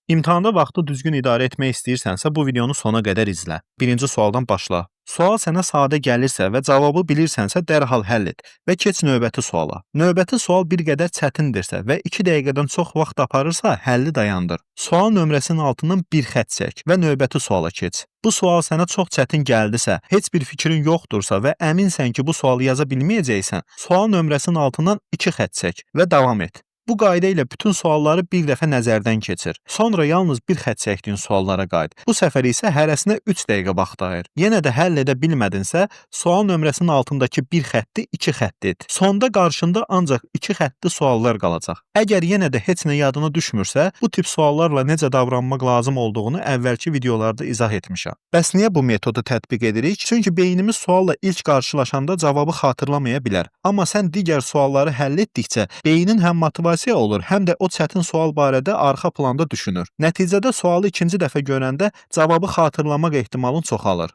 İmtahanda vaxtı düzgün idarə etmək istəyirsənsə, bu videonu sona qədər izlə. Birinci sualdan başla. Sual sənə sadə gəlirsə və cavabı bilirsənsə, dərhal həll et və keç növbəti suala. Növbəti sual bir qədər çətindirsə və 2 dəqiqədən çox vaxt aparırsa, həlli dayandır. Sual nömrəsinin altından bir xətt çək və növbəti suala keç. Bu sual sənə çox çətin gəldisə, heç bir fikrin yoxdursa və əminsən ki, bu sualı yaza bilməyəcəksən, sual nömrəsinin altından 2 xətt çək və davam et. Bu qayda ilə bütün sualları bir dəfə nəzərdən keçir. Sonra yalnız bir xətt çəkdiyin suallara qayıt. Bu səfər isə hərəsinə 3 dəqiqə vaxt ayır. Yenə də həll edə bilmədinsə, sual nömrəsinin altındakı bir xətti 2 xətt et. Sonda qarşında ancaq 2 xəttli suallar qalacaq. Əgər yenə də heç nə yadına düşmürsə, bu tip suallarla necə davranmaq lazım olduğunu əvvəlki videolarda izah etmişəm. Bəs niyə bu metodu tətbiq edirik? Çünki beynimiz sualla ilk qarşılaşanda cavabı xatırlamaya bilər. Amma sən digər sualları həll etdikcə beynin həm motivasiya olur, həm də o çətin sual barədə arxa planda düşünür. Nəticədə sualı ikinci dəfə görəndə cavabı xatırlamaq ehtimalın çoxalır.